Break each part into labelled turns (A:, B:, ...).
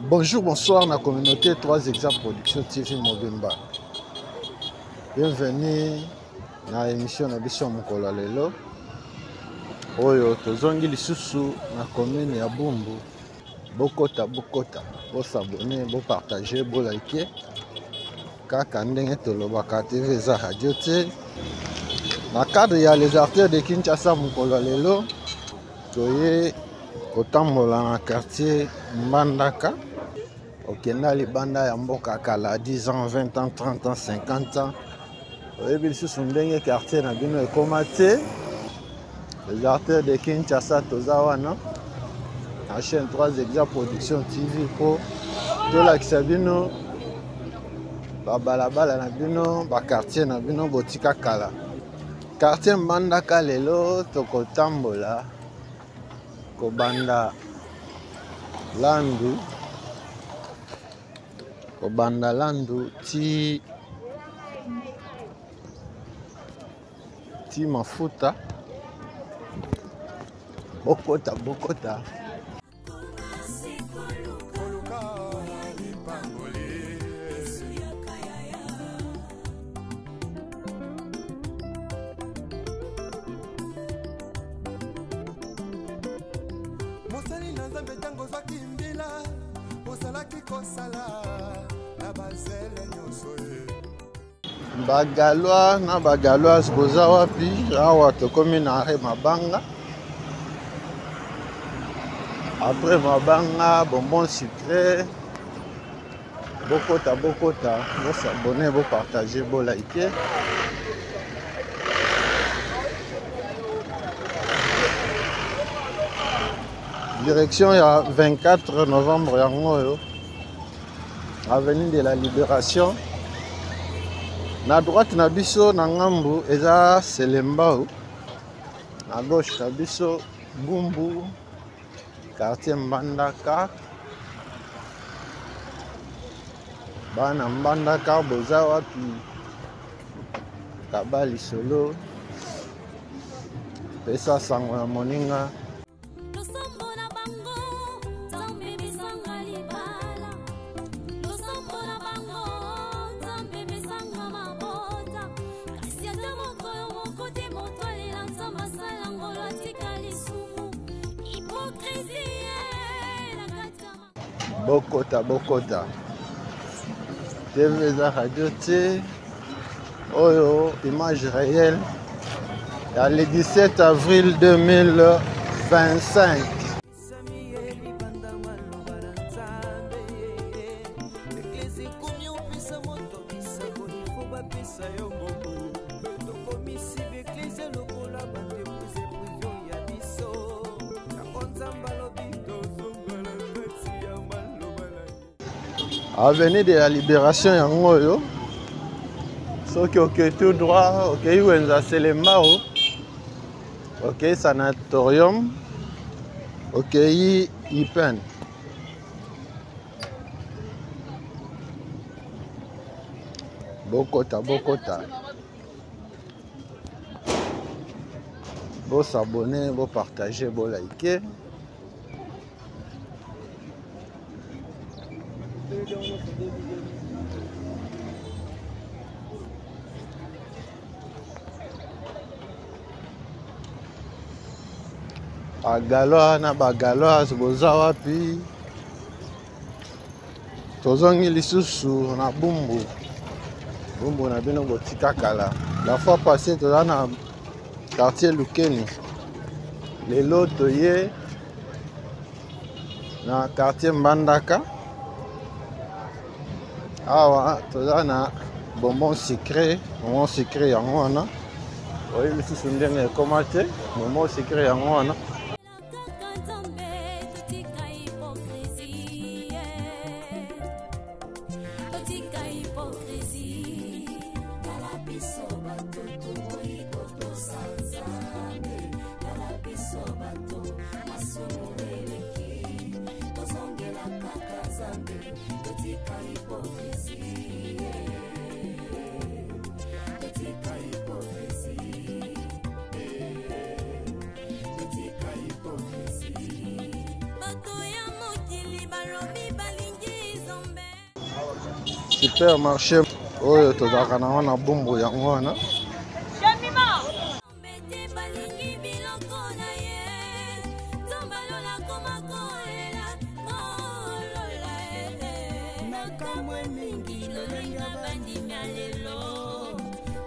A: Bonjour, bonsoir na communauté 3 Exa Production TV Mobimba. Bienvenue na émission na biso ya mokolo ya lelo oyo tozongi lisusu na commune ya Bumbu. Bokota bokota, bosabone, bopartage, bolike kaka ndenge tolobaka TV eza radio te. Na cadre ya les artères de Kinshasa mokolo ya lelo toye kotambola na quartier Mbandaka. Okenda libanda ya mboka kala 10 ans, 20 ans, 30 ans, 50 ans, oyebi lisusu ndenge quartier na bino ekoma te. Les artères de Kinshasa toza wana na chaîne 3 Exa Production TV mpo tolakisa bino babalabala na bino, bakartier na bino botika kala. Quartier Mbandaka lelo tokotambola kobanda Landu, kobanda Landu ti ti mafuta. Bokota bokota.
B: Mosali na Nzambe, ntango ozwaki mbila, ozalaki kosala na bazele nyonso ye.
A: Bagalois na bagaloise boza wapi? Awa tokomi na arrêt Mabanga. Après Mabanga, bonbon sucré. Bokota bokota, bosabone, bopartage, bolike. Direction ya 24 novembre yango oyo, avenue de la Libération. Na droite na biso na ngambu eza Selembao, na gauche na biso Bumbu, quartier Mbandaka. Bana Mbandaka boza wapi? Kaba lisolo, pesa sango na moninga.
C: Losambo na bango Nzambe besanga libala, losambo na bango Nzambe besanga mabota, kasi ata mokolo moko te moto alela Nzambe asala ngolo atika lisumu hypocrisie na kati ya
A: Bokota bokota, TV eza radio te. Oyo image réelle ya le 17 avril 2025. Avenue de la Libération yango oyo, soki okei tout droit okei wenza Selembao, okei sanatorium, okei Ipen. Bokota bokota, bosabone, bopartage, bolike. Bagalois na bagaloise boza wapi? Tozongi lisusu na Bumbu. Bumbu na bino botika kala. La fois passée toza na quartier Lukeni. Lelo toye na quartier Mbandaka. Awa toza na bonbon sucré, bonbon sucré yango wana. Oyebi lisusu ndenge ekoma te, bonbon sucré yango wana.
C: Kaka Nzambe totika hypocrisie, totika hypocrisie.
D: Tala biso bato toboyi kotosa Nzambe, tala biso bato masumu eleki, tozongela kaka Nzambe, totika hypocrisie, totika hypocrisie, totika.
A: Supermarché oyo tozalaka nango na Bumbu yango wana.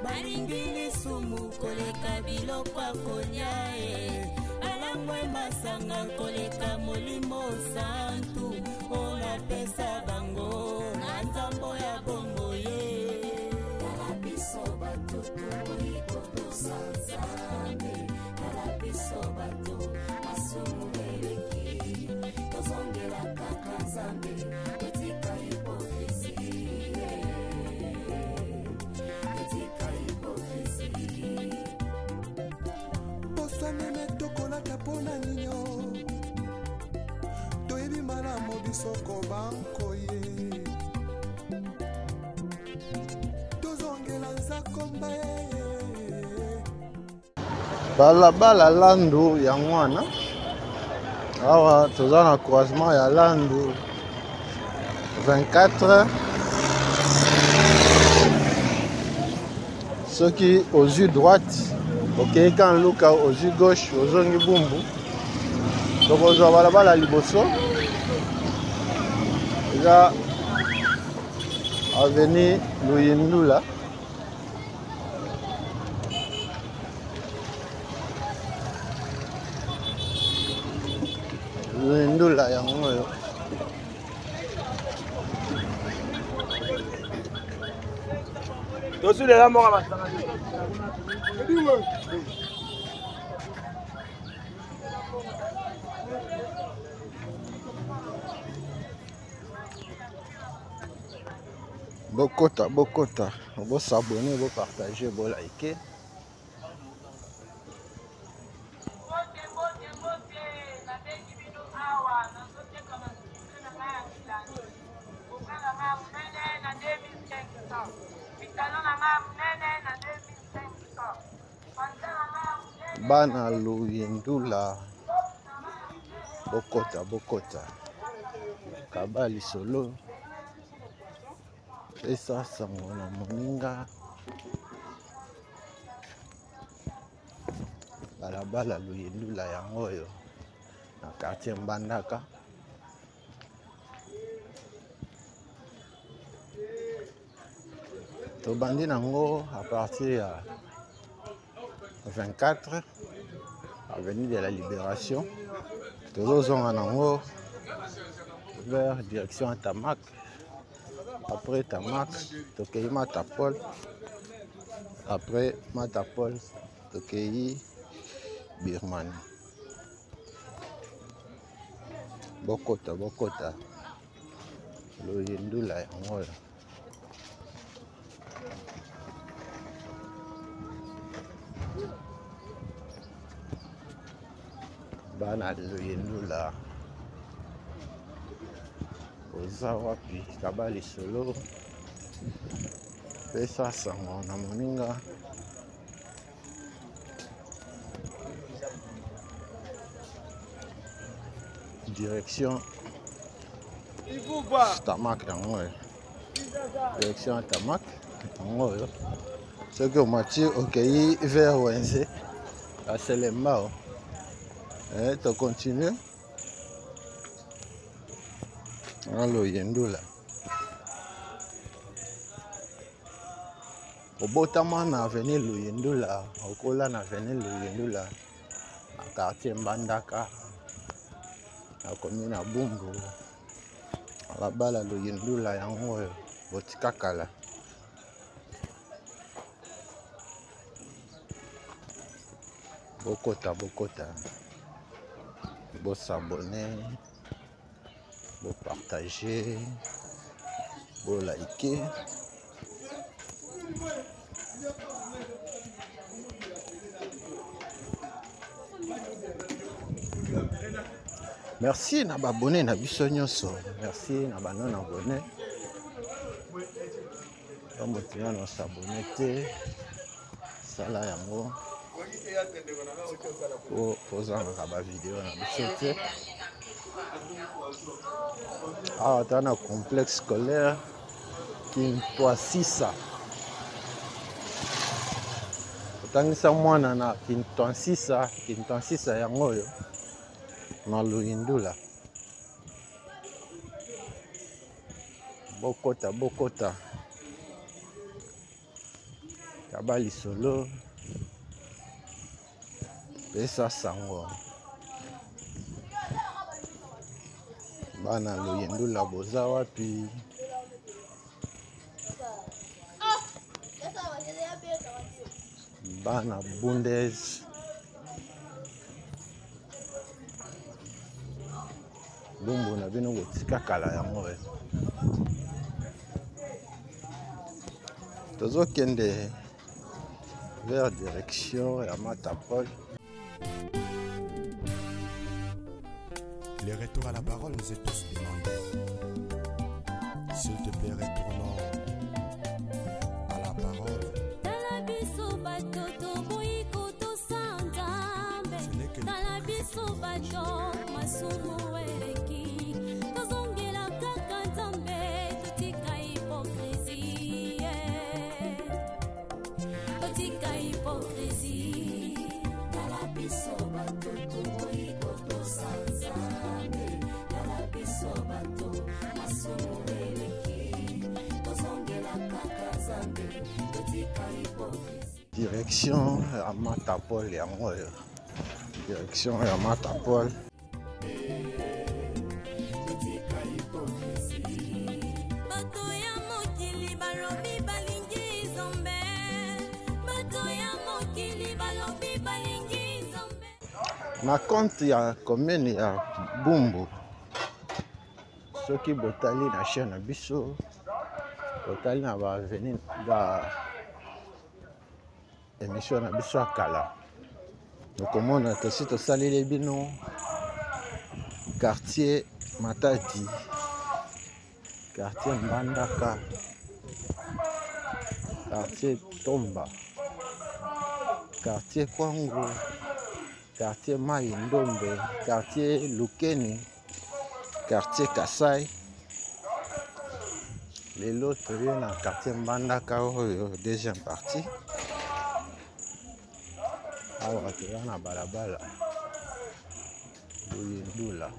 D: Balingi lisumu koleka biloko ya kolia e balangwe masanga koleka molimo santu oyo napesa bango na nzambo ya bombo ye. Tala biso bato toboyi kotosa Nzambe, tala biso bato masumu eleki, tozongela kaka Nzambe, totika hypocrisie, totika hypocrisie.
B: Posa meme tokolata mpo na ninyo, toyebi malamu biso kobankoye, tozongela nzakomba ye.
A: Balabala Landu yango wana. Awa toza na croisement ya Landu 24. Soki ozwi droite okei kan Luka, ozwi gauche ozongi Bumbu. Tokozwa balabala liboso eza avenue Luyindula. Luyindula yango oyo.
E: Tosulela moko masanga.
A: Bokota, bokota, bosabone, bopartage, bolike. Bana Luyindula, bokota, bokota, kaba lisolo, pesa sango na moninga. Balabala Luyindula yango oyo na quartier Mbandaka. Tobandi nango à partir ya 24 avenue de la Libération, tozozonga nango vers direction ya Tamak. Après Tamak tokei Matapol, après Matapol tokei Birmanie. Bokota, bokota, Luyindula yango oyo. Bana Luyindula, oza wapi? Kaba lisolo, pesa sango na moninga. Direction Tamak yango oyo, direction ya Tamak yango oyo. Soki omati okei vers Wenze ya Selembao, to continue na Luyindula. Obotama na avenue Luyindula, okola na avenue Luyindula na quartier Mbandaka, na commune ya Bumbu. Balabala Luyindula yango oyo botika kala. Bokota, bokota, bosabone, bopartage, bolike. Merci na babone na biso nyonso, merci na ba non abonné. Moto nano s'abonné te, sala yango po ozangaka ba video na biso te. Awa toza na complexe scolaire Kintwasisa. Otangisa mwana na Kintwasisa, Kintwasisa yango oyo na Luyindula. Bokota, bokota. Kaba lisolo. Pesa sango. Bana Luyindula boza wapi? Bana Bundes. Bumbu na bino botika kala yango e. Tozokende vers direction ya Matapol.
B: Le retour à la parole nous est tous demandé. S'il te plaît, retournons à la parole.
C: Tala biso bato toboyi kotosa Nzambe.
B: Ce n'est que
C: Tala biso bato masumu eleki. Tozongela kaka Nzambe, totika hypocrisie. Totika hypocrisie.
D: Tala biso bato toboyi kotosa Nzambe. Tala biso bato masumu eleki. Tozongela kaka Nzambe, totika hypocrisie.
A: Direction ya Matapol yango oyo. Direction ya Matapol.
C: Bato ya mokili balobi balingi Nzambe. Bato ya mokili balobi balingi Nzambe.
A: Na compte ya commune ya Bumbu, soki botali na chaîne na biso, botali na ba avenue, ba émission na biso ya kala, okomona tosi tosaleli bino quartier Matadi, quartier Mbandaka, quartier Tomba, quartier Kwango, quartier Mai Ndombe, quartier Lukeni, quartier Kasai. Lelo toye na quartier Mbandaka oyo deuxième partie. Awa toza na balabala Luyindula.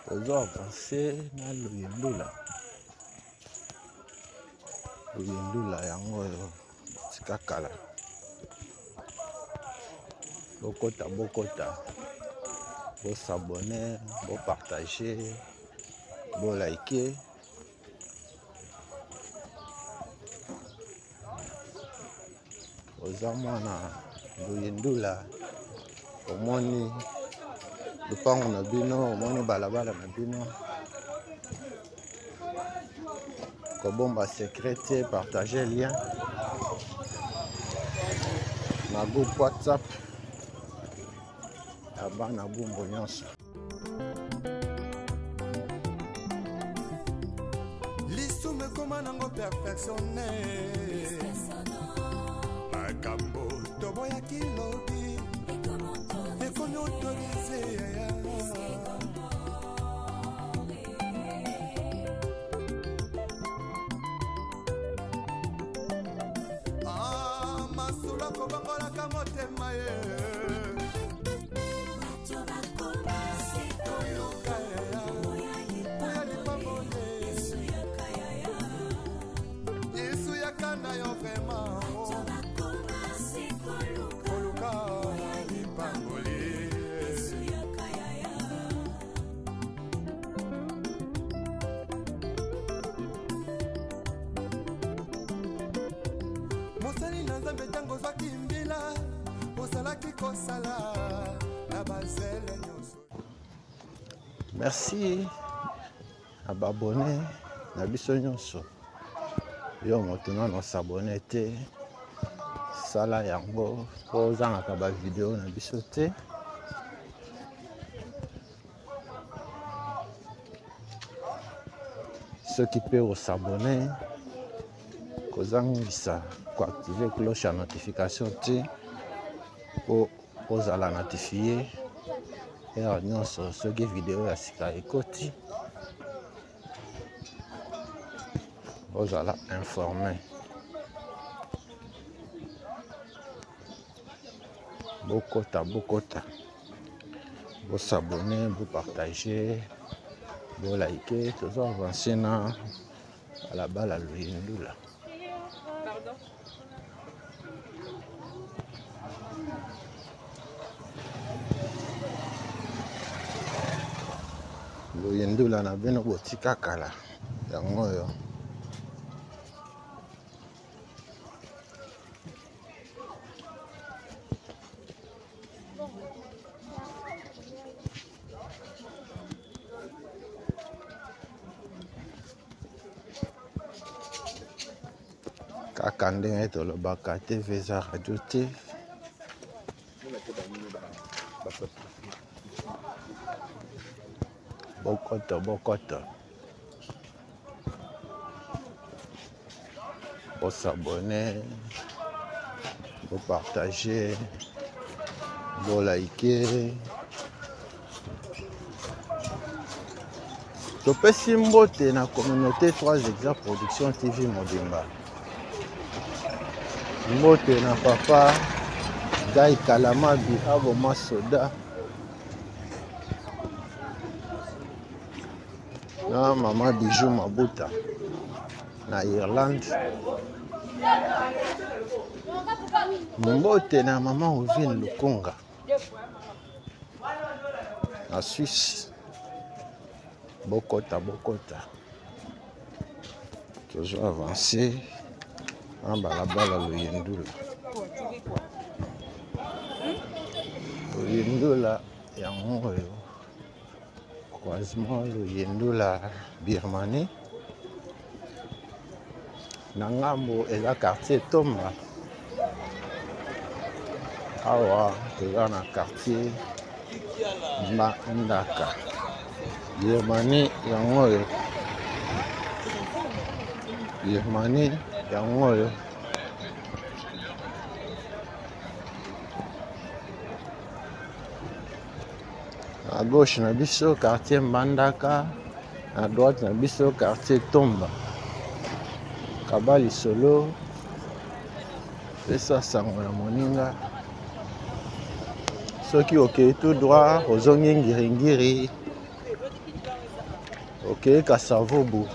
A: Tozo avancer na Luyindula. Luyindula yango oyo tika kala. Bokota, bokota. Bo s'abonner, bo partager, bo liker. Oza mwana Luyindula, omoni lupango na bino, omoni balabala na bino. Kobomba secret te, partager lien na groupe WhatsApp ya bana Bumbu nyonso.
B: Lisumu ekoma nango perfectionné. Makambo toboyaki lobi ekomi autorisé. Ah, masolo akobongolaka motema ye. Koluka ya, oya lipamboli. Yesu yaka na yo vraiment. Koluka. kosala na bazele nyonso.
A: Merci na baabone na biso nyonso. Yo moto nano osabone te, sala yango mpo ozangaka bavideo na biso te. Soki mpe osabone, kozangisa koactive cloche ya notification te mpo ozala notifie heure nyonso soki video ya sika ekoti, ozala informe. Bokota, bokota, bosabone, bopartage, bolike. Tozo avance na balabala Luyindula. Luyindula na bino botika kala yango oyo. Kaka ndenge tolobaka, TV eza radio te. Bokoto, bokoto, bosabone, bopartage, bolike. Topesi mbote na communauté 3 Exa Production TV mobimba. Mbote na papa Guy Kalamabi aboma soda na mama Bijou Mabuta na Irlande. Mbote na mama Ovine Lukunga na Suisse. Bokota, bokota, tozo avancer na balabala Luyindula. Luyindula yango oyo, croisement Luyindula Birmanie. Na ngambo eza quartier Tomba. Awa toza na quartier Mbandaka. Birmanie yango oyo, Birmanie yango oyo. Na gauche na biso quartier Mbandaka, na droite na biso quartier Tomba. Kaba lisolo, pesa sango na moninga. Soki okei tout droit, ozongi Ngiringiri, okei Kasavubu.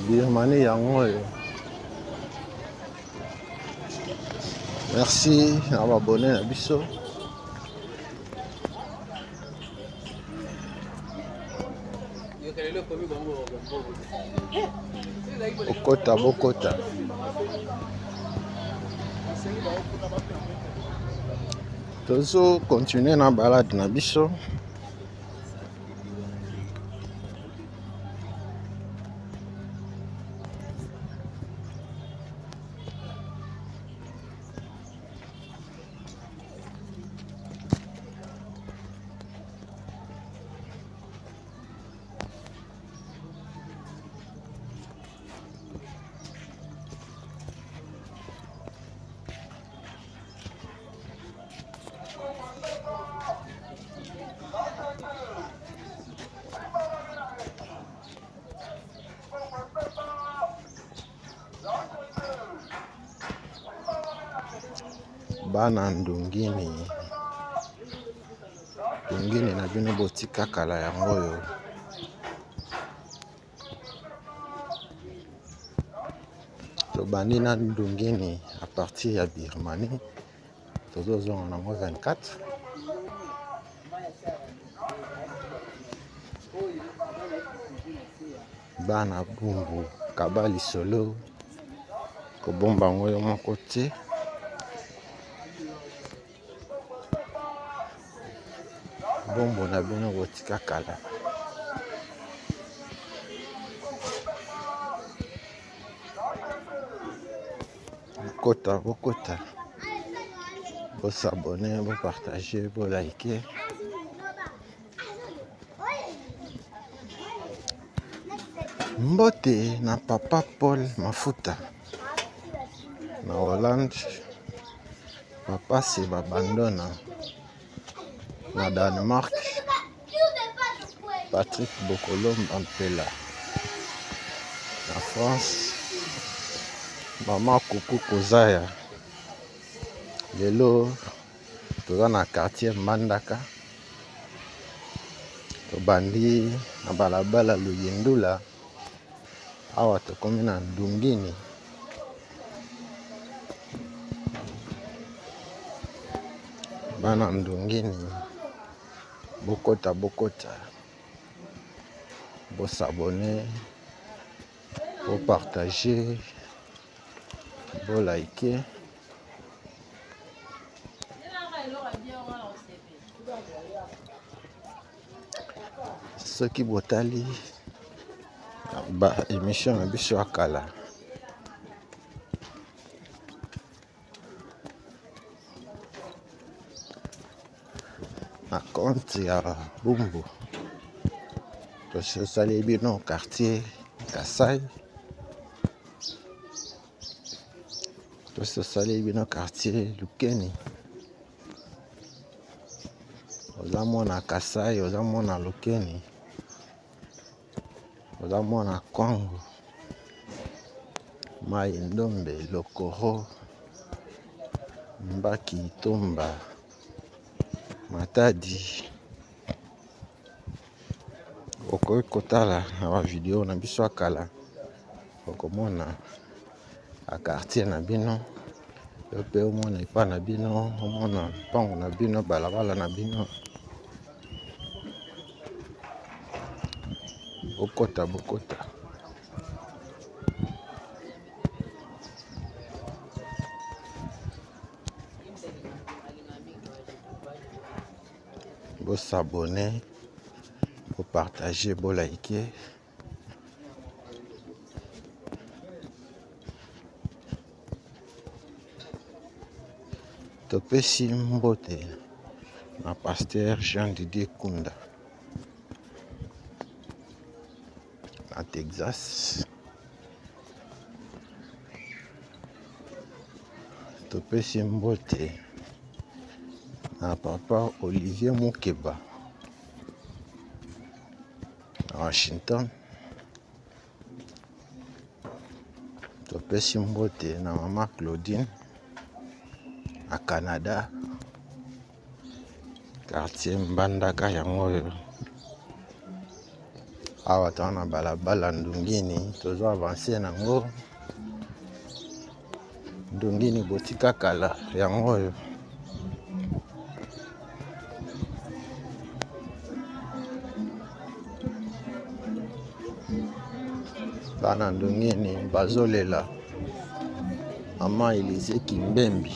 A: Birmanie yango oyo. Merci na babone na biso. Bokota, bokota. Tozo continuer na balade na biso. Bana Ndungini, Ndungini na bino botika kala yango oyo. Tobandi na Ndungini à partir ya Birmanie, tozozonga nango 24. Bana Bumbu, kaba lisolo, kobomba yango yo moko te. Bombo na bino botika kala. Bokota, bokota. Bosabone, bopartage, bolike. Mbote na papa Paul Mafuta na Hollande, papa Seba Bandona na Danemark, Patrick Bokolomba Mpela na France, mama Kuku Kozaya. Lelo toza na quartier Mbandaka, tobandi na balabala Luyindula, awa tokomi na Ndungini. Bana Ndungini, bokota bokota, bosabone, bopartage, bolike. Soki botali ba émission na biso ya kala, na compte ya Bumbu, tosali bino quartier Kasai, tosali bino quartier Lukeni. Oza mwana Kasai, oza mwana Lukeni, oza mwana Kwango, Mai Ndombe, Lokoro, Mbaki, Tomba, Matadi. Okoki kotala na ba video na biso ya kala, okomona ba quartier na bino, yo pe omona epa na bino, omona mpango na bino, balabala na bino. Bokota, bokota. Bosabone, bopartage, bolike. Topesi mbote na pasteur Jean Didier Kunda na Texas. Topesi mbote na papa Olivier Mukeba na Washington. Topesi mbote na mama Claudine na Canada, quartier Mbandaka yango oyo. Awa toza na balabala Ndungini, tozo avancer nango. Ndungini botika kala yango oyo. Bana Ndungini bazolela mama Elise Kimbembi.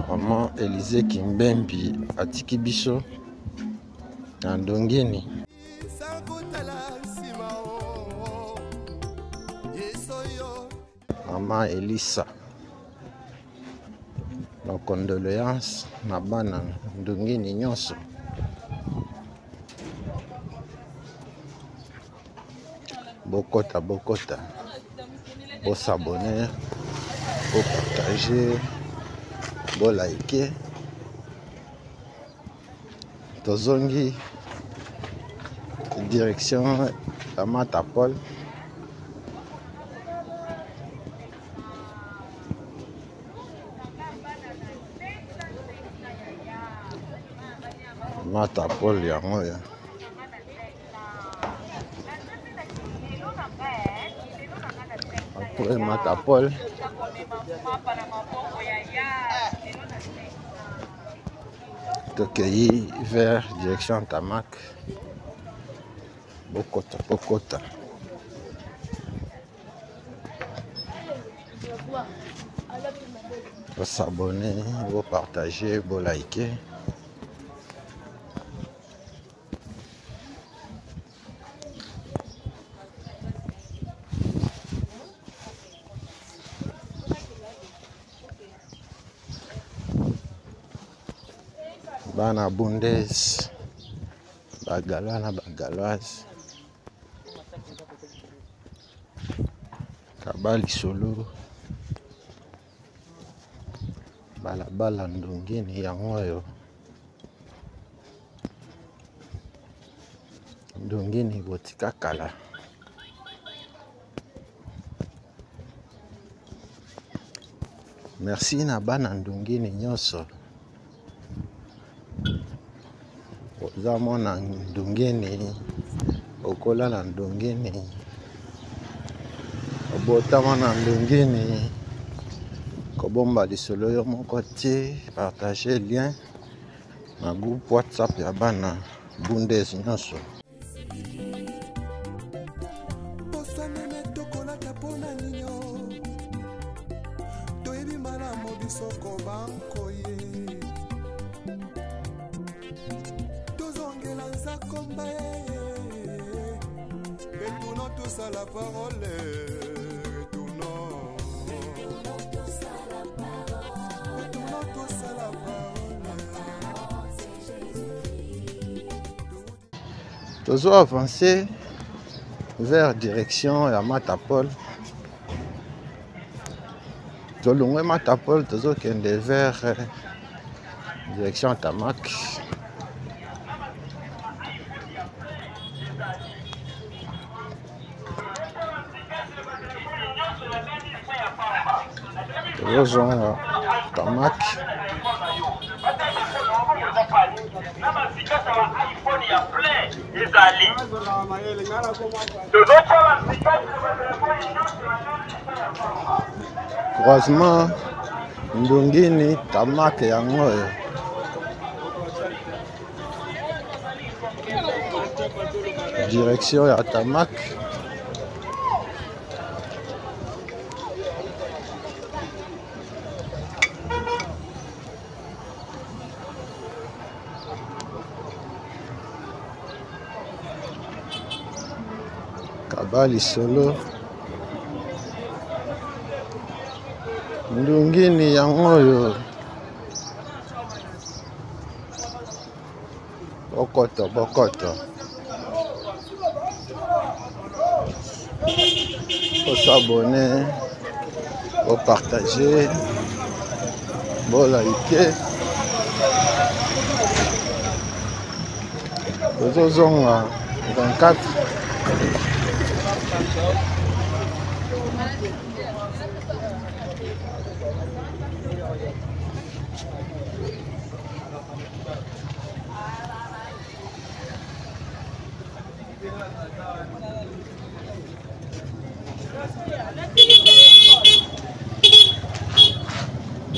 A: Mama Elise Kimbembi atiki biso na Ndungini. Mama Elisa, nos condoléances na bana Ndungini nyonso. Bokota, bokota, bosabone, bopartage, bolike. Tozongi direction ya Matapol. Matapol yango ya après Matapol tokei vers direction Tamak. Bokota, bokota. Bosabone, bopartage, bolike. Bana Bundes, bagalois na bagaloise, kaba lisolo, balabala ndongeni yango oyo ndongeni botika kala. Merci na bana ndongeni nyonso. Oza mwana ndongeni, okola na ndongeni, obotama na ndongeni, kobomba lisolo yo moko te, partage lien na groupe WhatsApp ya bana Bundes nyonso.
B: Posa meme tokolata mpona ninio toyebi malamu biso kobankoye tozongela nzakomba retournons tous à la parole retournons retournons tous à la parole.
A: Tozo avancer vers direction ya Matapol. Tolongwe Matapol, tozokende vers direction Tamak. Tozozonga Tamak. Croisement Ndongini Tamak yango oyo. Direction ya Tamak. Kaba lisolo ndungini yango oyo bokoto bokoto bosabone bopartage bolike tozozonga 24.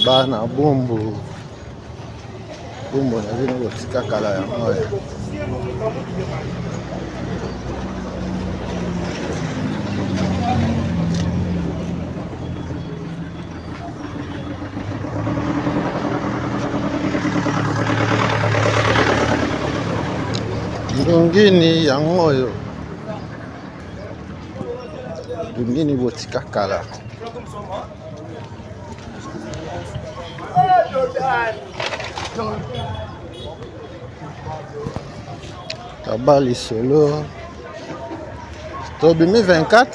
A: Bana bumbu bumbu na bino botika kala yango oyo. Ndongini yango oyo ndongini botika kala. Kaba lisolo tobimi 24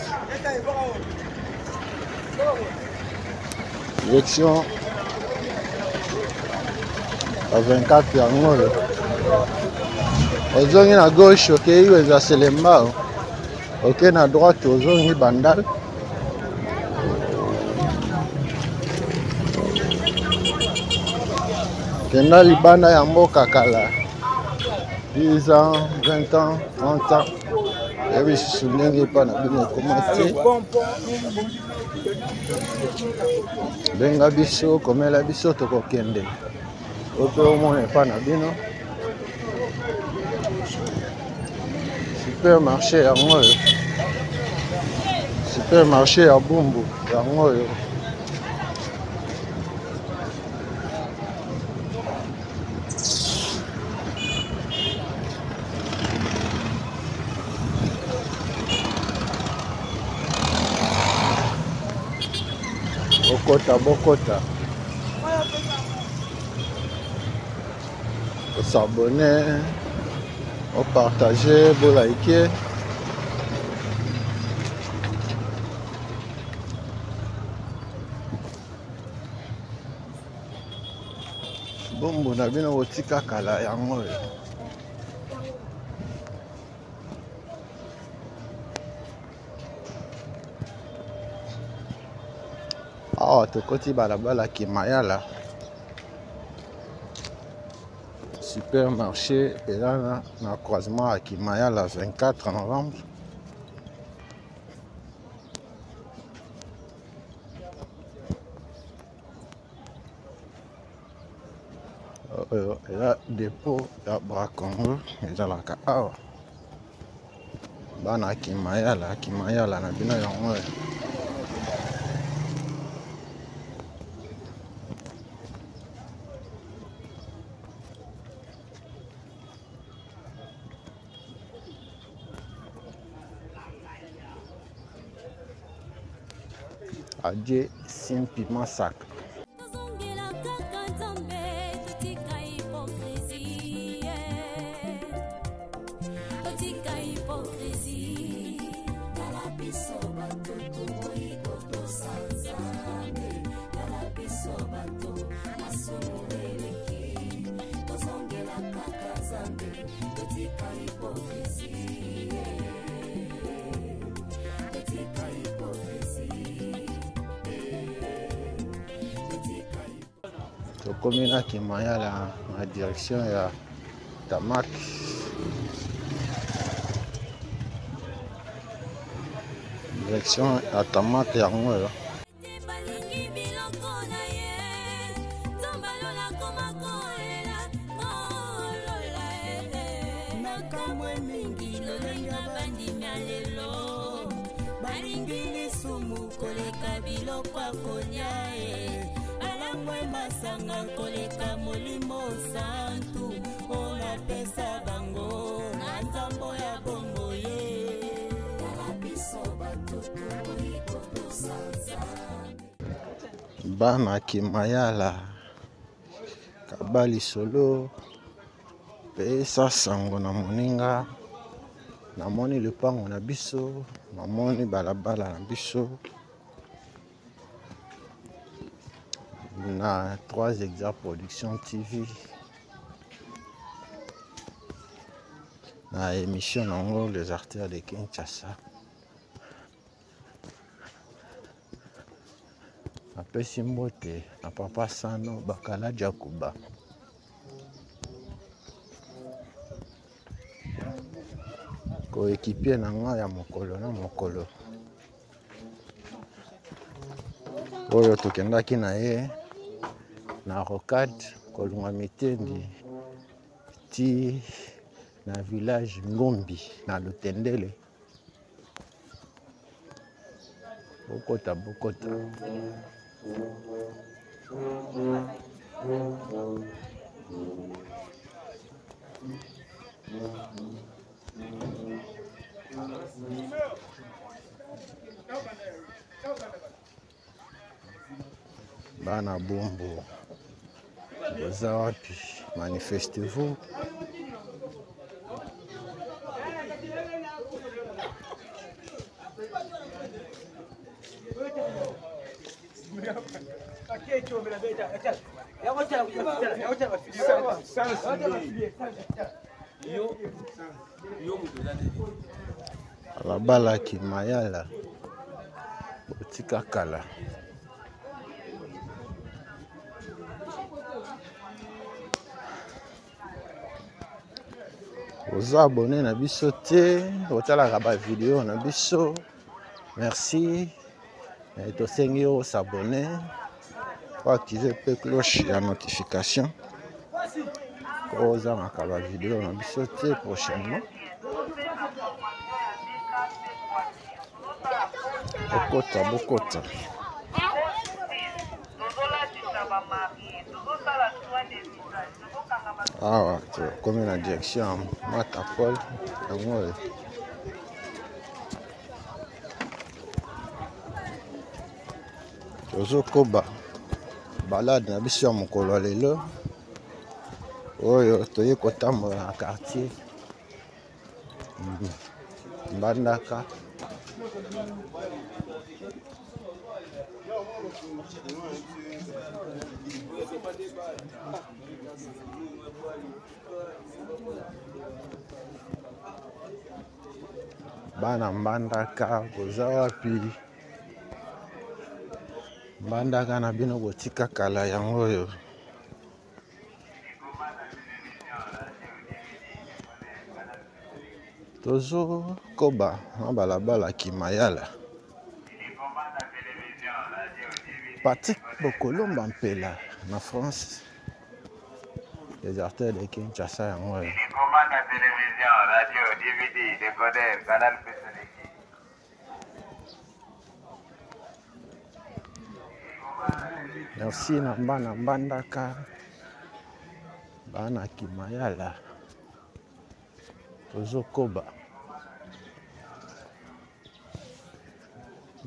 A: direction ya 24 yango oyo ozongi na gauche okei kozwa Selembao, okei na droite ozongi Bandal. Kenda libanda ya mboka kala 10 ans, 20 ans, 30 ans, oyebi lisusu ndenge epa na bino ekoma te. Benga biso, komela biso, tokokende ope omona epa na bino. Supermarché yango oyo, supermarché ya Bumbu yango oyo. Bokota, bokota. Bosabone, bopartage, bolike. Bombo na bino botika kala yango oyo. Awa tokoti balabala Kimayala, supermarché eza na croisement ya Kimayala 24 novembre. Oyo eza depot ya Bracongo, ezalaka awa. Bana Kimayala, Kimayala na bino yango oyo. Adje Simpi Masaka.
C: Tozongela kaka Nzambe, totika hypocrisie. Totika hypocrisie. Tala biso bato toboyi kotosa Nzambe. Tala biso bato masumu eleki. Tozongela kaka Nzambe, totika hypocrisie. Totika hypocrisie.
A: Tokomi na Kimayala na direction ya Tamak. Direction ya Tamak yango oyo.
C: Balingi biloko na ye, Nzambe alola koma kolela, kolola ye.
E: Nakamwe mingi lolenge bandimi ya lelo, balingi lisumu koleka biloko ya kolia ye. Balangwe masanga koleka molimo santu, oyo napesa bango na nzambo ya bombo ye.
D: Tala biso bato toboyi kotosa Nzambe.
A: Bana Kimayala, kaba lisolo, pesa sango na moninga. Namoni lopango na biso, namoni balabala na biso na 3 Exa Production TV na émission nango Les Artères de Kinshasa. Napesi mbote na papa Sano Bakala Jakuba. Koéquipier na nga ya mokolo na mokolo oyo tokendaki na ye na rocade kolunga mitendi ti na village Ngombi na Lutendele. Bokota, bokota. Bana Bumbu, boza wapi? Manifestez-vous. Balabala Kimayala, botika kala. Oza abonné na biso te, otalaka ba vidéo na biso. Merci. Tosengi yo s'abonner, oactiver pe cloche ya notification. Ozangaka ba vidéo na biso te prochainement. Bokota, bokota. Awa tokomi na direction ya Matapol yango oyo. Tozokoba balade na biso ya mokolo ya lelo oyo toye kotambola na quartier Mbandaka. Bana Mbandaka boza wapi? Mbandaka na bino botika kala yango oyo. Tozokoba na balabala Kimayala. Patrick Bokolomba Mpela na France. Déserteur de Kinshasa yango oyo.
F: Commande télévision, radio, DVD, décodeur, canal plus
A: Merci na bana Mbandaka, bana Kimayala, tozokoba.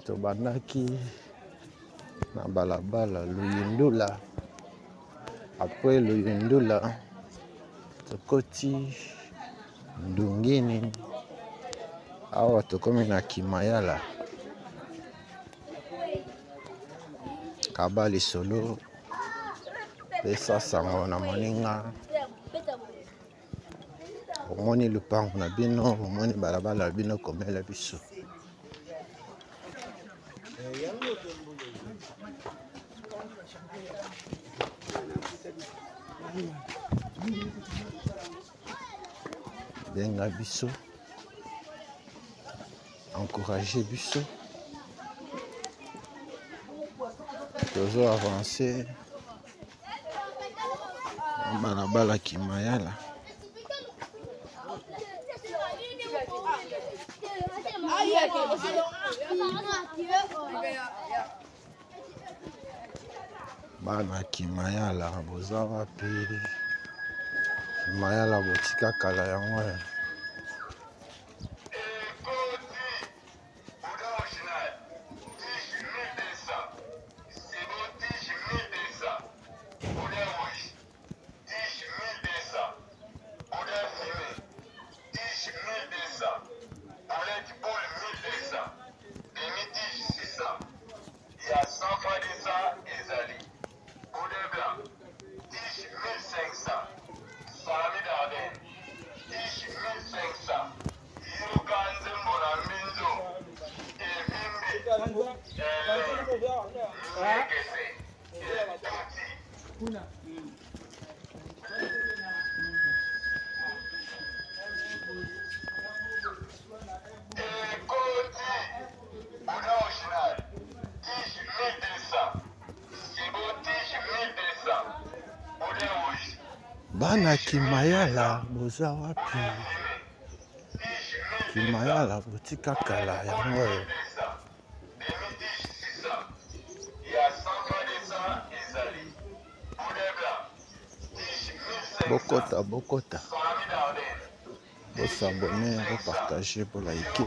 A: Tobandaki na balabala Luyindula, après Luyindula tokoti Ndungini, awa tokomi na Kimayala. Kaba lisolo, pesa sango na moninga. Omoni lupango na bino, omoni balabala na bino, komela biso. Benga biso, encourager biso. Tozo avancer na balabala Kimayala. Bana Kimayala boza wapi? Kimayala botika kala yango oyo. Bana Kimayala boza wapi? Kimayala botika kala yango oyo. Bokota, bokota, bosabone, bopartage, bolike.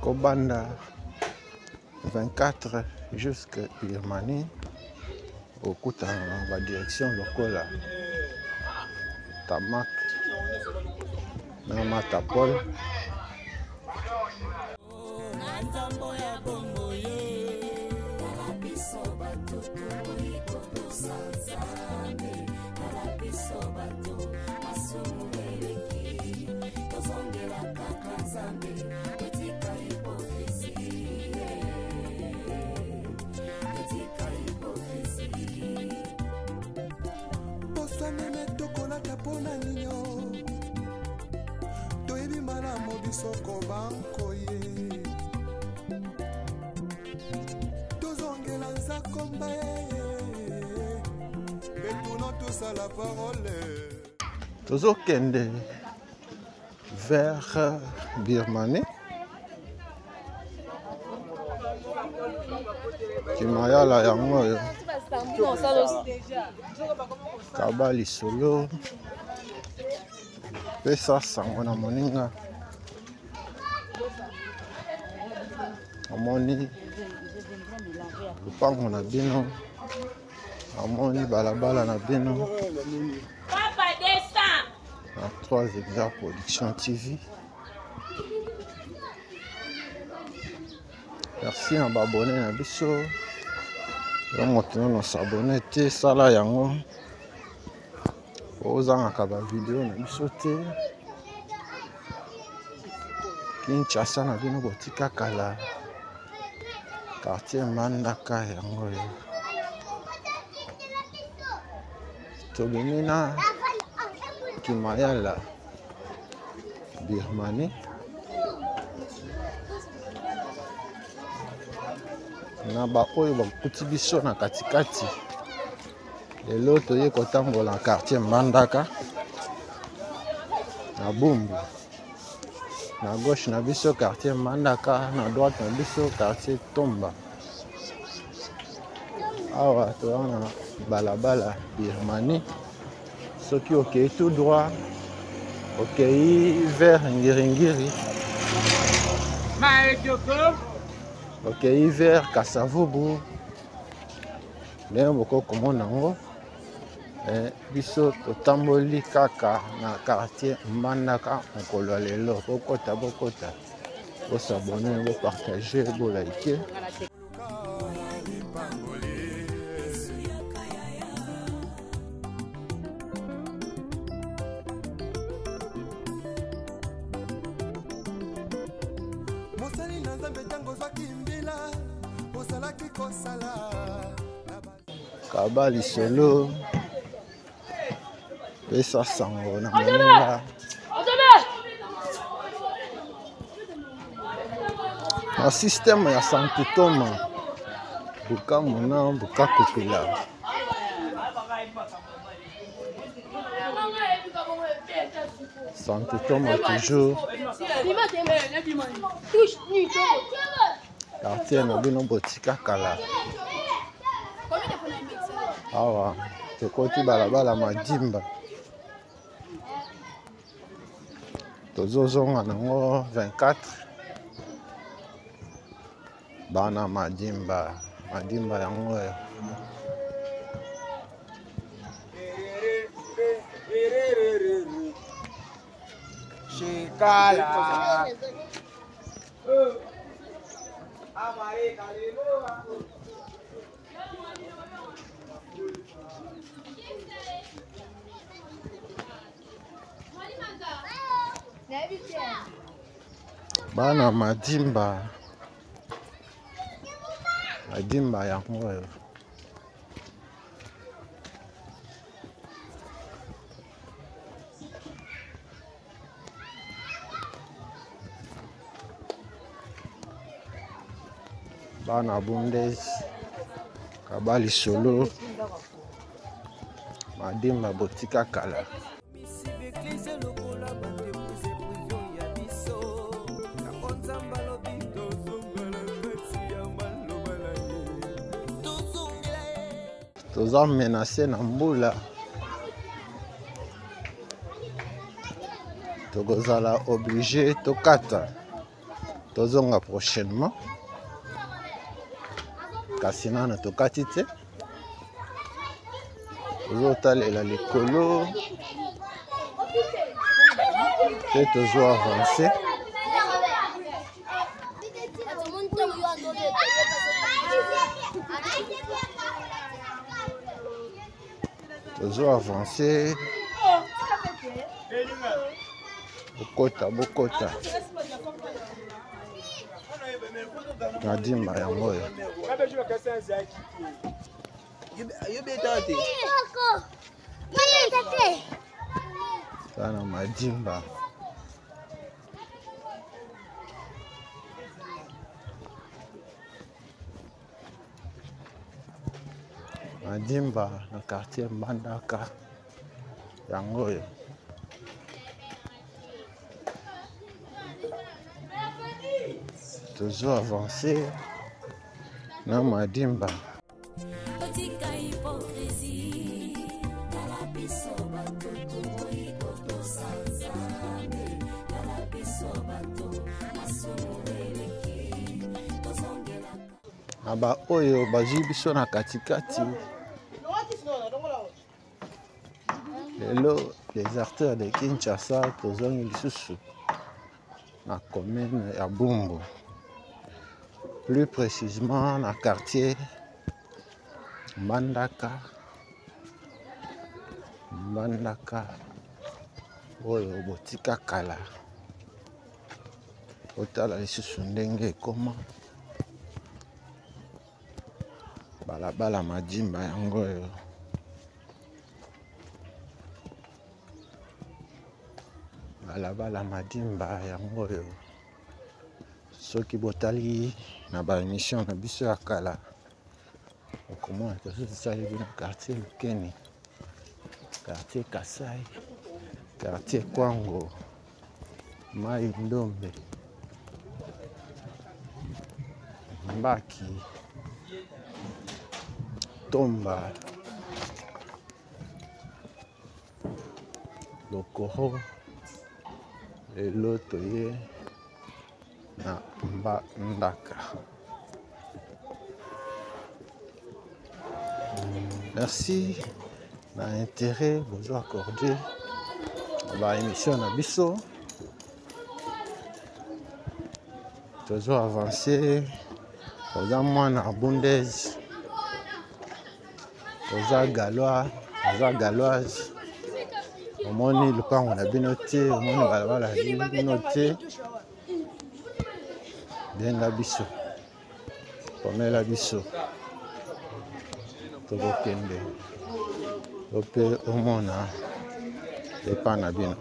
A: Kobanda 24 jusque Birmanie, okutana na ba direction lokola Tamak na Matapol.
B: Meme tokolata mpona ninyo, toyebi malamu biso kobankoye, tozongela nzakomba retournons tous à la parole.
A: Tozokende vers Birmanie. Kimayala yango oyo. Kaba lisolo. Pesa sango na moninga. Amoni lupango na bino. Amoni balabala na bino. Na 3 Hectares Production TV. Merci na ba abonné na biso. Yo moto nano s'abonné te, sala yango. Ozangaka ba video na biso te. Kinshasa na bino botika kala. Quartier Mbandaka yango oyo. Tobimi na Kimayala. Birmanie. Na baoyo bakuti biso na katikati, lelo toye kotambola na quartier Mbandaka na Bumbu. Na gauche na biso quartier Mbandaka, na droite na biso quartier Tomba. Awa toza na balabala Birmanie. Soki okei tout droit, okei vers Ngiringiri, okei vers Kasavubu, ndenge bokoki komona yango. Biso totamboli kaka na quartier Mbandaka mokolo ya lelo. Bokota, bokota, bosabone, bopartage, bolike.
B: Mosali na Nzambe ntango ozwaki mbila ozalaki kosala.
A: Kaba lisolo, pesa sango na moninga. Na système ya Santo Thomas, buka mona, buka kopela. Santo Thomas toujours. Quartier na bino botika kala. Awa tokoti balabala Madimba. Tozozonga nango 24. Bana Madimba, Madimba yango oyo.
F: Shikala.
A: Bana Madimba, Madimba yango oyo. Bana Bundes, kaba lisolo, Madimba botika kala. Toza menacé na mbula, tokozala obligé tokata, tozonga prochainement. Kasi nano tokati te, tozotalela likolo te, tozo avancer. Tozo avancer. Bokota, bokota. Madimba yango oyo. Tana Madimba. Madimba na quartier Mbandaka yango oyo. Tozo avancer. Na Madimba.
C: Otika hypocrisie.
D: Tala biso bato toboyi kotosa Nzambe. Tala biso bato masumu eleki tozongelaka.
A: Na baoyo bazwi biso na katikati lelo, les artères de Kinshasa, tozongi lisusu na commune ya Bumbu, plus précisément na quartier Mbandaka. Mbandaka oyo botika kala, otala lisusu ndenge ekoma balabala Madimba yango oyo. Balabala Madimba yango oyo. Soki botali na ba émission na biso ya kala, okomona tozosali bino quartier Lukeni, quartier Kasai, quartier Kwango, Mai Ndombe, Mbaki, Tomba, Lokoro. Lelo toye na Mbandaka. Merci na intérêt bozo accordé ba émission na biso. Tozo avancer. Oza mwana Bundes, oza Galois, oza Galoise, omoni lupango na bino te, omoni balabala na bino te, benga biso, komela biso, tokokende ope omona epa na bino.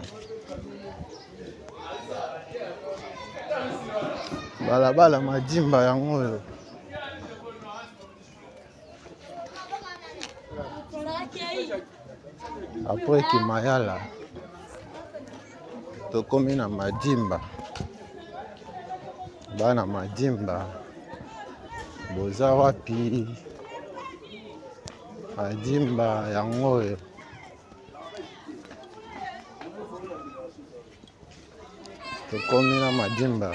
A: Balabala Madimba yango oyo. Après Kimayala, tokomi na Madimba. Bana Madimba, boza wapi? Madimba yango oyo. Tokomi na Madimba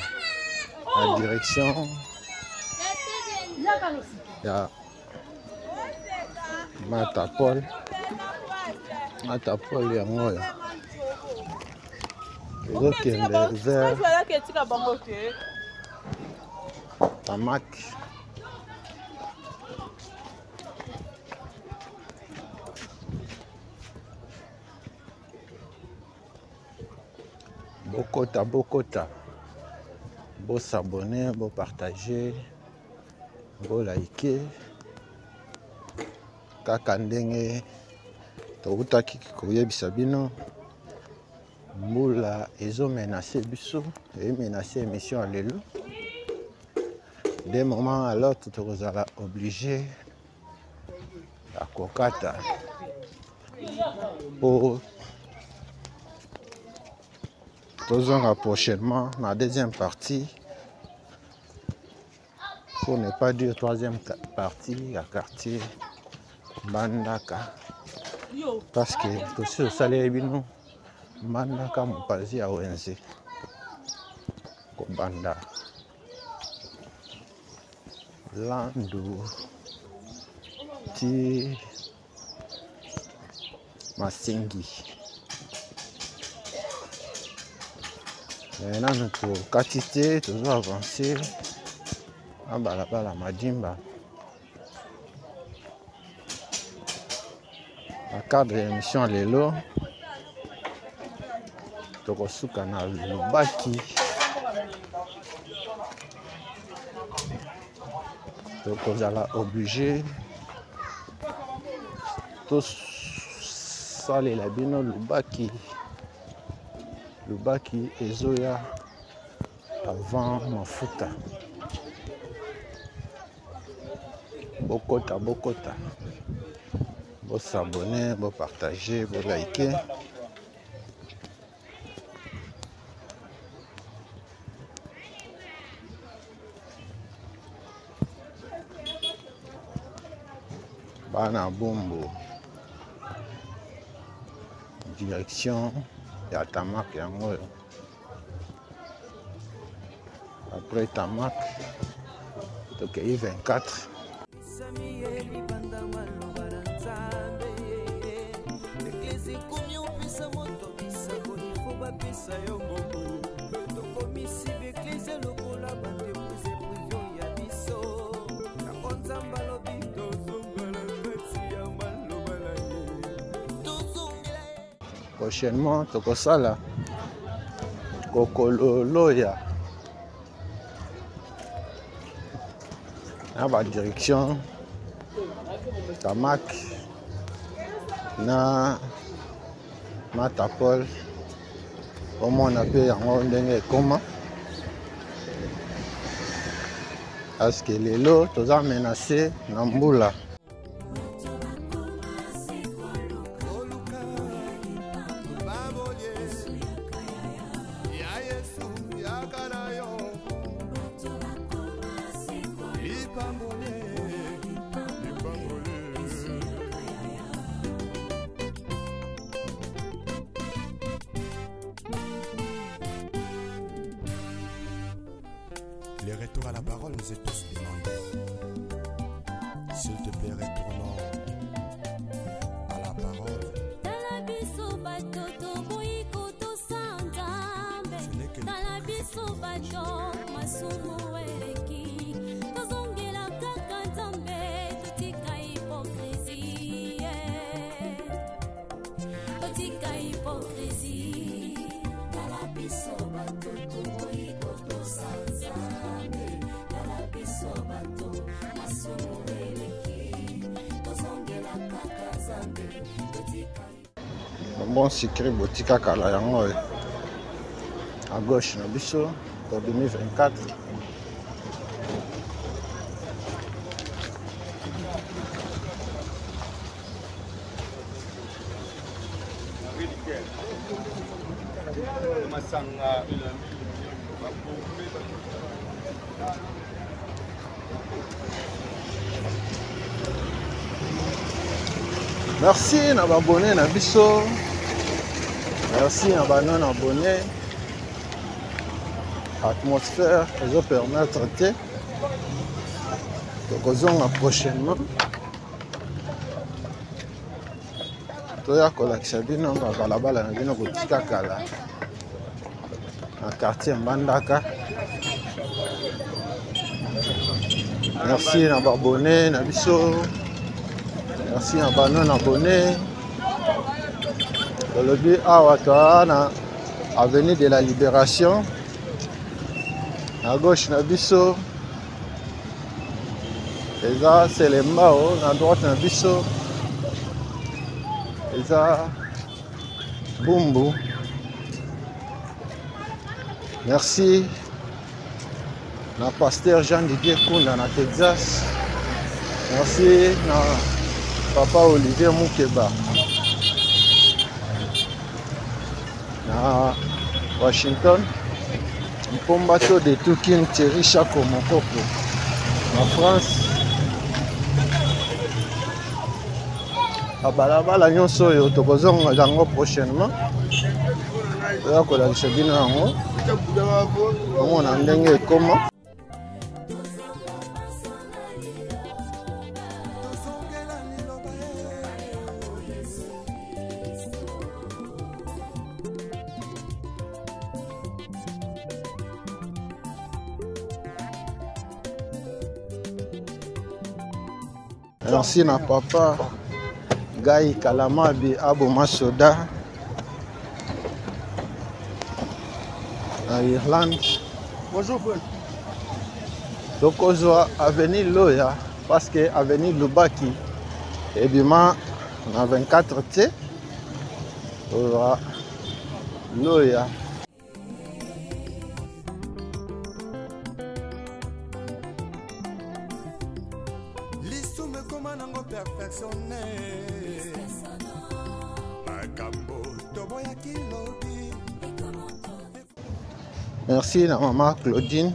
A: na direction ya Matapol. Matapol yango oyo ezokende vers Tamak. Bokota, bokota, bosabone, bopartage, bolike kaka ndenge toutaki koyebisa bino. Mbula ezomenase biso, emenase émission ya lelo. Des moments à l'autre tokozala obligé ya kokata po tozonga prochainement na deuxième partie, pour ne pas dire troisième partie ya quartier Mbandaka, parce que tosi tosaleli bino Mbandaka mopanzi ya wenze kobanda Landu ti Masengi. Mais nanu tokati te, tozo avancer na balabala Madimba na cadre ya émission lelo. Tokosuka na Lubaki, tokozala obligé tosalela bino Lubaki. Lubaki ezoya avant mafuta. Bokota, bokota, bosabone, bopartage, bolike. Bana Bumbu, direction ya Tamak yango oyo. Après Tamak, tokei 24. Prochainement tokosala kokololoya na badirection Tamak na Matapol, omona mpe yango ndenge ekoma, parce lelo toza menace na mbula.
B: Le retour à la parole nous est tous demandé. S'il te plaît, retournons à la parole.
C: Tala biso bato toboyi kotosa Nzambe. Tala biso bato masumu eleki, tozongela kaka Nzambe, totika hypocrisie, totika hypocrisie. Tala biso bato toboyi kotosa Nzambe. Tala biso bato masumu eleki, tozongela kaka Nzambe, totika.
A: Bon sucré botika kala yango oyo à gauche na biso pour 2024. Merci na babone na biso, merci na ba non abonné. Atmosphère ezo permettre te, tokozonga prochainement toya kolakisa bino babalabala na bino kotika kala na quartier Mbandaka. Merci na babone na biso, merci na ba non abonné. Tolobi awa toa na avenue de la Libération, na gauche na biso eza Selembao, na droite na biso eza Bumbu. Merci na pasteur Jean Didier Kunda na Texas. Merci na papa Olivier Mukeba na Washington. Mpomba to de Tukin Thierry Chako Mokoko na France. Babalabala nyonso oyo tokozonga yango prochainement, toya kolakisa bino yango, omona ndenge ekoma. Merci na papa Guy Kalamabi Aboma Soda na Irlande.
G: Bonjour Paul.
A: Tokozwa avenue Loya parce que avenue Lubaki ebima na 24 T. Tozwa Loya.
B: Lisumu ekoma nango perfectionné. Makambo toboyaki lobi.
A: Merci na mama Claudine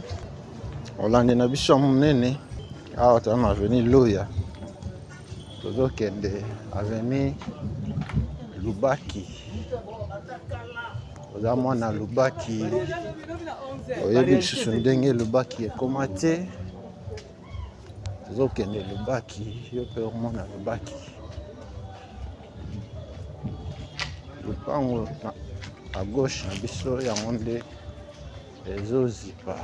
A: olandi na biso ya monene awa toza na avenue Loya. Tozokende avenue Lubaki. Oza mwana Lubaki, oyebi lisusu ndenge Lubaki ekoma te. Tozokende Lubaki, yo mpe omona Lubaki. Lupango na à gauche na biso yango nde ezozipa,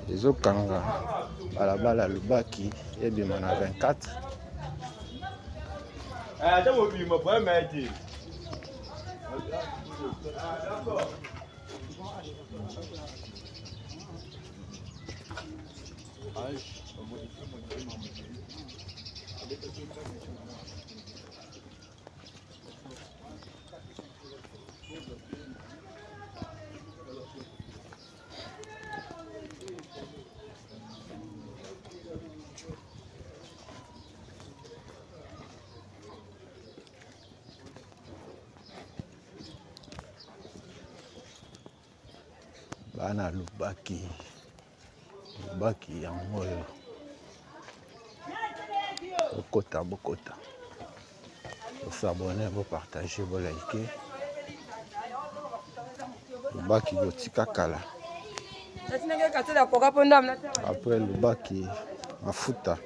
A: ezokanga balabala Lubaki ebima na 24.
G: Ata mobima problème te.
A: Bana Lubaki, Lubaki yango oyo, bokota bokota, bosabone, bopartage, bolike. Lubaki botika kala. Après Lubaki mafuta.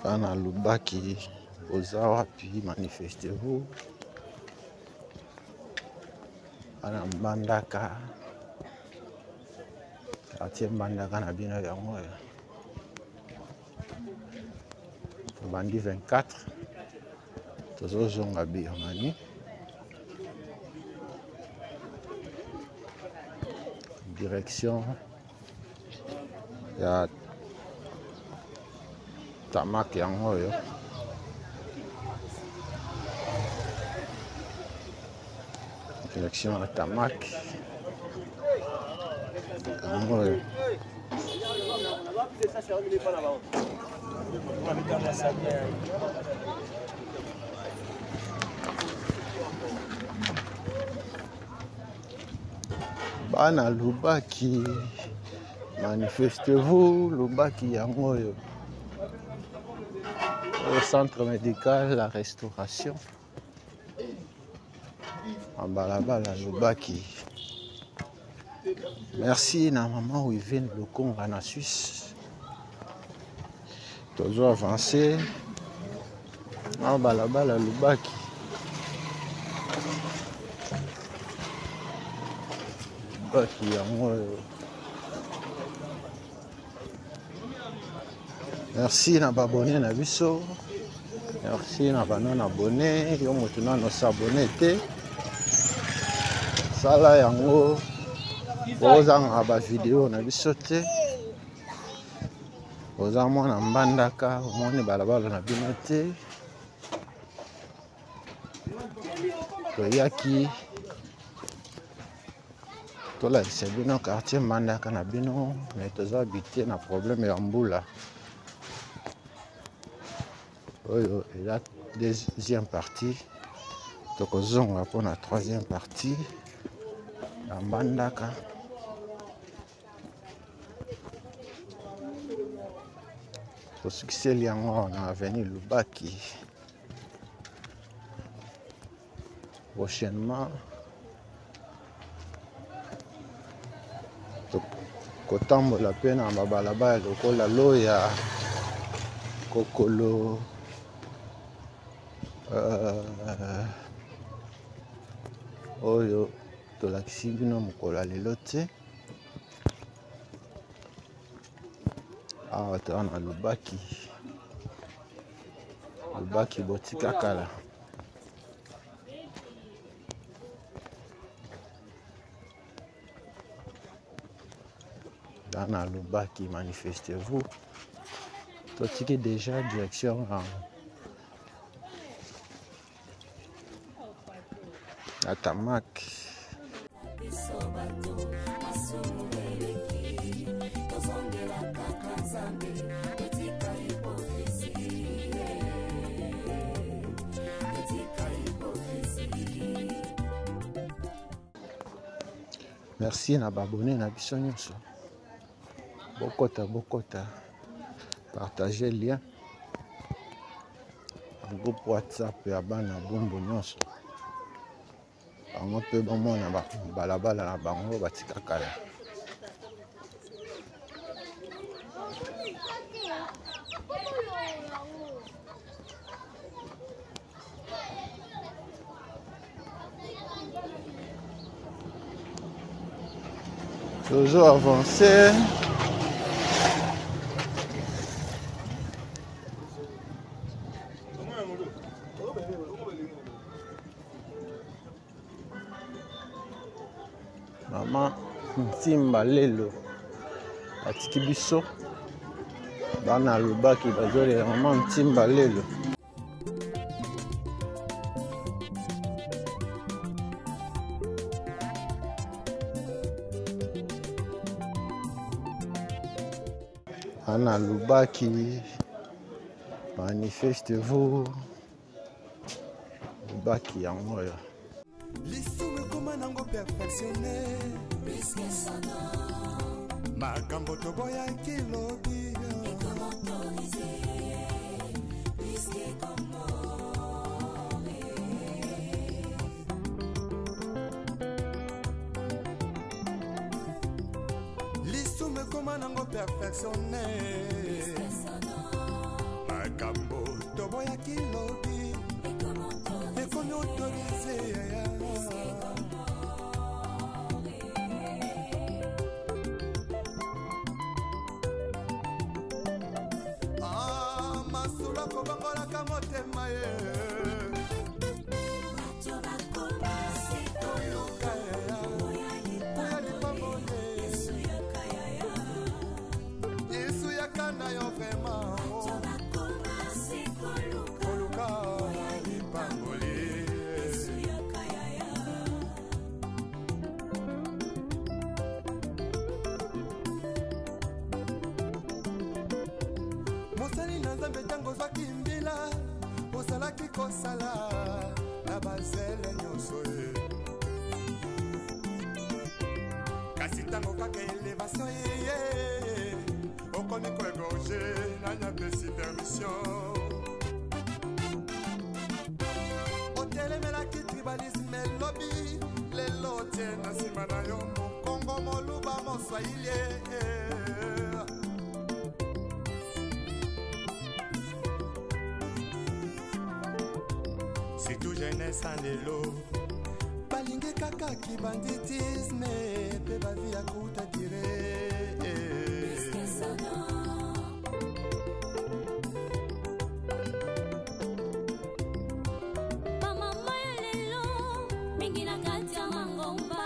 A: Bana Lubaki boza wapi? Manifestez-vous. Bana Mbandaka, quartier Mbandaka na bino yango oyo. Tobandi 24, tozozonga Birmanie. Direction ya Tamak yango oyo. Direction ya Tamak yango oyo. Bana Lubaki, manifestez-vous. Lubaki yango oyo. Au centre médical la restauration en balabala Lubaki. Merci na maman Wivine Lukonga na Suisse. Tozo avancer en balabala Lubaki. Lubaki yango oyo. Merci na babone na biso. Merci na ba non abonné. Yo moto nano s'abonné te. Sala yango ozanga ba video na biso te. Oza mwana Mbandaka, omoni balabala na bino te. Toyaki tolakisa bino quartier Mbandaka na bino, mais toza habité na problème ya mbula. Oyo eza deuxième partie, tokozonga mpona troisième partie ya Mbandaka. Tosukiseli yango na avenue Lubaki. Prochainement kotambola pe na babalabala lokola Loya, Kokolo, oyo tolakisi bino mokolo ya lelo te. Awa toza na Lubaki, Lubaki botika kala. Dans Lubaki, manifestez-vous. Totiki déjà direction à Tamak. Merci na ba abonné na biso nyonso. Bokota bokota. Partager lien. Na groupe WhatsApp ya bana Bumbu nyonso. Bango mpe bamona balabala na bango batika kala. Toujours avancer. Mama Ntimba lelo atiki biso bana alobaki bazolela mama Ntimba lelo. Ana Lubaki, manifestez-vous. Lubaki yango oyo.
B: Lisumu ekoma nango perfectionne. Makambo toboyaki lobi. Lisumu ekoma nango perfectionne. Makambo toboyaki lobi. Ekomi autorisé. Ah, masolo akobongolaka motema ye. Koluka ya lipamboli. Yesu yaka na yo vraiment. Koluka lipamboli. Mosali na Nzambe ntango ozwaki mbila ozalaki kosala na bazele nyonso ye. Kasi ntango kaka elevation eye okomi koegorge nani apesi permission. Otelemelaki tribalisme elobi lelo otie na nsima na yo mokongo moluba moswahili. Surtout jeunesse en lelo balingi kaka kibanditisme mpe bavi ya kuta dire.
C: Bamama ya lelo mingi na kati ya mangomba,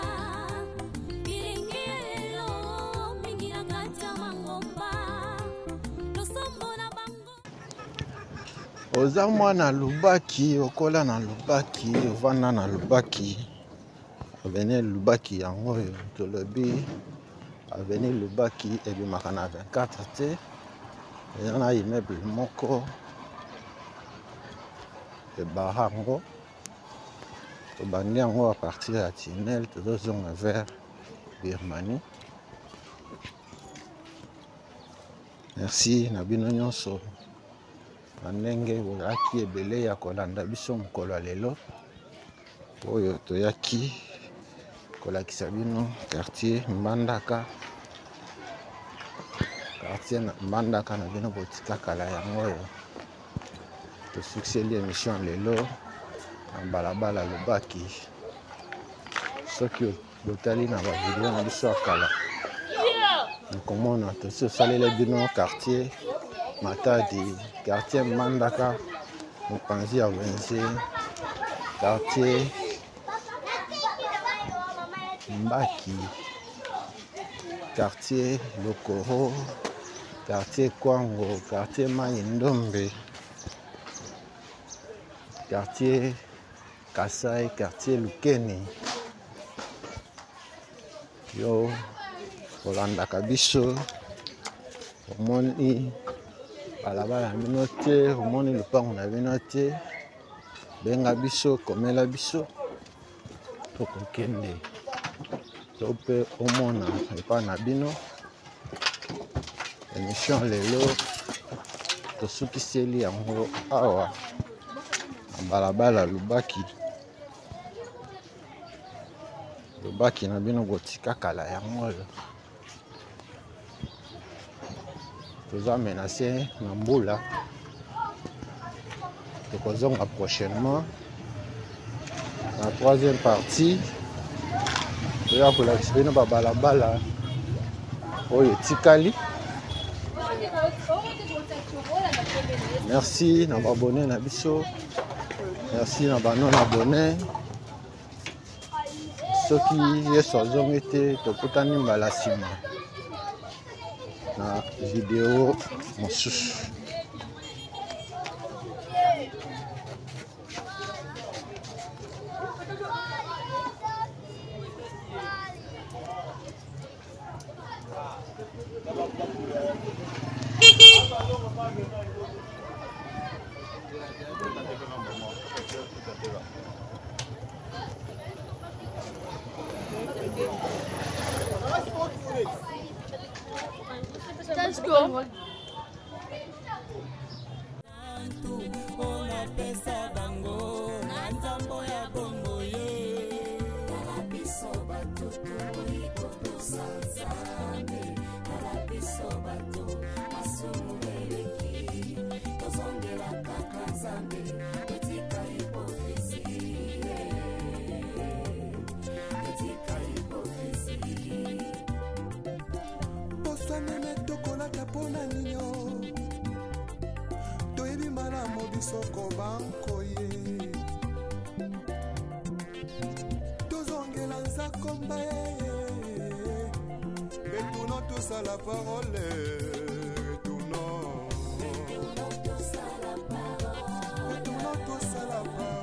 C: bilenge ya lelo mingi na kati ya mangomba, losambo na bango.
A: Oza mwana Lubaki, okola na Lubaki, ovanda na Lubaki. Avenue Lubaki yango oyo tolobi avenue Lubaki ebimaka na 24 te. Eza na immeuble moko ebara yango. Tobandi yango à partir ya tunnel, tozozonga vers Birmanie. Merci na bino nyonso na ndenge bozalaki ebele ya kolanda biso mokolo ya lelo oyo toyaki kolakisa bino quartier Mbandaka. Quartier Mbandaka na bino botika kala yango oyo tosukseli émission lelo na balabala Lubaki. Soki botali na ba video na biso ya kala okomona tosi tosaleli bino quartier Matadi, quartier Mbandaka, mopanzi ya wenze, quartier Mbaki, quartier Lokoro, quartier Kwango, quartier Mai Ndombe, quartier Kasai, quartier Lukeni. Yo olandaka biso, omoni balabala na bino te, omoni lopango na bino te, benga biso, komela biso, tokokende. To mpe omona epai na bino. Emission lelo tosukiseli yango awa na balabala Lubaki. Lubaki na bino botika kala yango oyo. Toza menacé na mbula. Tokozonga prochainement na troisième partie. Toya kolakisa bino babalabala oyo etikali. Merci na baabonné na biso, merci na ba non abonné. Soki Yesu azongi te, tokutani mbala nsima na video mosusu.
H: Let's go.
B: Tokolata mpona ninyo toyebi malamu biso kobankoye tozongela nzakomba retournons tous à la parole, retournons, retournons tous à la parole.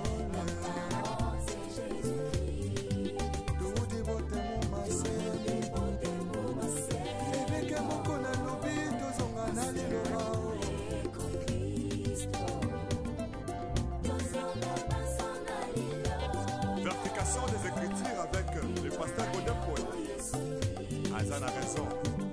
I: Des Écritures avec le pasteur Godin Paul. Azan a raison.